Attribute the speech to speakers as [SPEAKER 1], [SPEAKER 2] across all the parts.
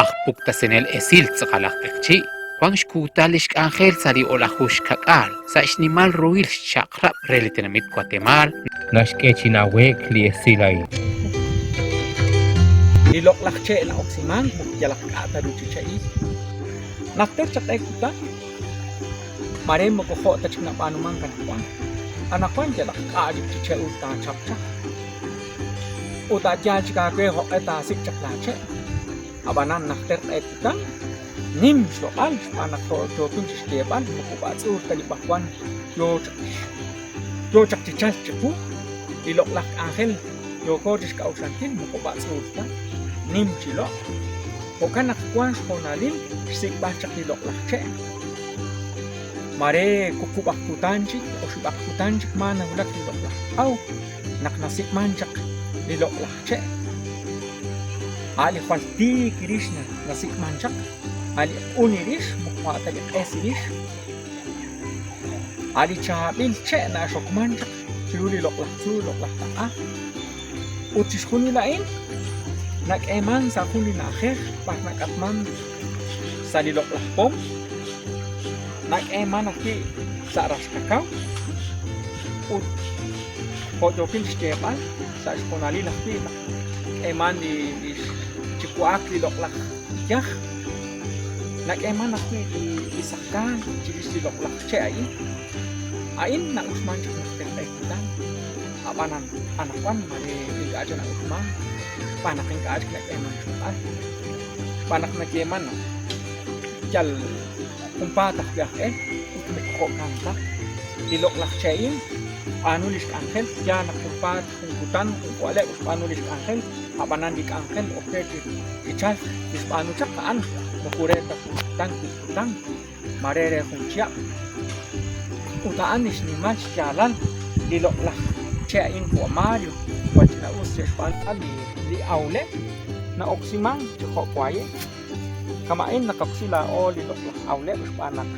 [SPEAKER 1] Aj puktasinel esil tz'aqal aj q'eqchi', wank xkuutal li xk'anjel sa' li o'laju xka'k'aal sa' xnimal ruhil xchaq'rab' re li tenamit Watemaal, naxk'e chi nawe'k li esil a'in.
[SPEAKER 2] Li loq'laj che' na'oksimank moko yalaq k'a' ta ru chi che'il. Najter chaq q'e kutan, mare moko jo' ta chik nab'aanumank anaqwan. Anaqwan yalaq k'a' chik chi che'ul taachap chaq. Ut a' yaal chik aawe jo'q'e taasik' chaq laache'. Ab'anan najter q'e kutan, nim xloq'al xb'aan naq jo' yookin chi xyeeb'al moko b'atz'uul ta li b'ajwan yoo chaq yoo chaq chi chalk chiqu, li loq'laj k'anjel yooko chi xk'a'uxlankil moko b'atz'uul ta, nim chi loq'. Jo'kan naq wank xhoonalil xsik'b'al chaq li loq'laj che'. Mare wuqub'aq kutan chik, oxib'aq kutan chik maa nawulak li loq'laj awk naq nasik'man chaq li loq'laj che'. A' li jwal tiik rix nasik'man chaq, a' li q'un rix moko a' ta li q'es rix. A' li chaab'il che' na'xokman chaq chiru li loq'laj tzuul, loq'laj taq'a. Ut chixjunil a'in nak'eeman sa' jun li na'ajej b'ar nak'atman sa' li loq'laj pom, nak'eeman ajwi' sa' rax kakaw ut jo' yookin xyeeb'al sa' xhoonalil ajwi' naq k'eeman li chi wa'ak li loq'laj iyaj, nak'eeman ajwi' li saqkaal chirix li loq'laj che' a'in. A'in na'uxman chaq najter q'e kutan. Ab'anan, anaqwan mare ink'a' chik na'uxmank xb'aan naq ink'a' chik nak'eemank xloq'al. Xb'aan naq nayeeman naq yal junpaat ajwi' aj e ut moko jo'kan ta. Li loq'laj che'il xb'aanu li xk'anjel, yaal naq junpaat, jun kutan, jun wa'leb' xb'aanu li xk'anjel, ab'anan li k'anjel ok re chi chalk li xb'aanu chaq a'an moko re ta jun kutan, wiib' kutan. mare re jun chihab'. Ut a'an li xnimal xyaalal li loq'laj che' a'in jo' Mario, jwal ch'ina'us re xb'aanb'al li awleb' na'oksiman chi jo' waye'. Kama'in naqoksi laa'o li loq'laj awleb' xb'aan naq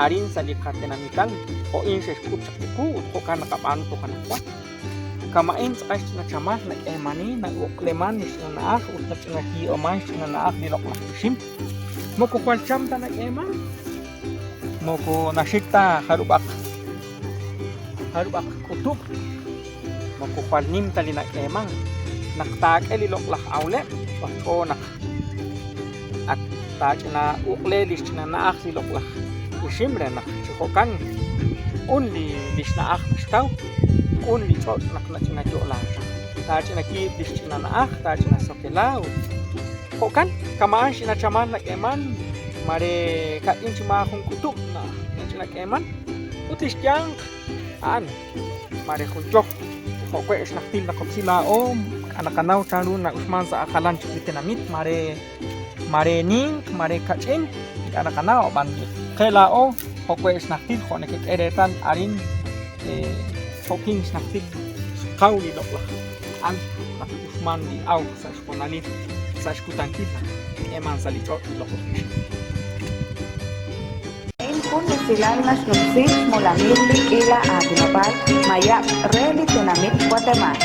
[SPEAKER 2] arin sa' li qatenamital jo'in xe'xk'ut chaq chiqu ut jo'kan naqab'aanu toj anaqwan. Kama'in tz'aqal xch'ina chamal nak'eemani, na'uq'leman li xch'ina na'aj ut nach'ina yiib'aman xch'ina na'aj li loq'laj ixim. Moko jwal cham ta nak'eeman, moko naxik ta jarub'aq jarub'aq k'utub', moko jwal nim ta li nak'eeman. Naq taak'e li loq'laj awleb', ch'olch'o naq ak taach'ina uq'le li xch'ina na'aj li loq'laj ixim re naq chi jo'kan q'un li li xna'aj naxtaw, q'un li ch'och' naq nach'ina yo'laak chaq. Taach'ina yiib' li xch'ina na'aj, taach'ina sokela ut jo'kan kama'an xch'ina chamal nak'eeman, mare ka'ch'in chi maa jun k'utub' nach'ina k'eeman ut li xyanq a'an mare jun yokb' jo' we' xnajtil naqoksi laa'o k'a naqanaw chan ru na'uxman sa' jalan chik li tenamit mare mare ninq mare kach'in ink'a' naqanaw ab'an qe laa'o jo' we' xnajtil jo' nekek'e reetal arin jo'kin xnajtil xkaw li loq'laj al naq uxman li awk sa' xhoonalil sa' xkutankil naq k'eeman sa' li ch'och' li loq'laj ixim.
[SPEAKER 3] A'in jun esilal naxnumsi xmolamil li k'iila aatinob'aal mayab' re li tenamit Watemaal.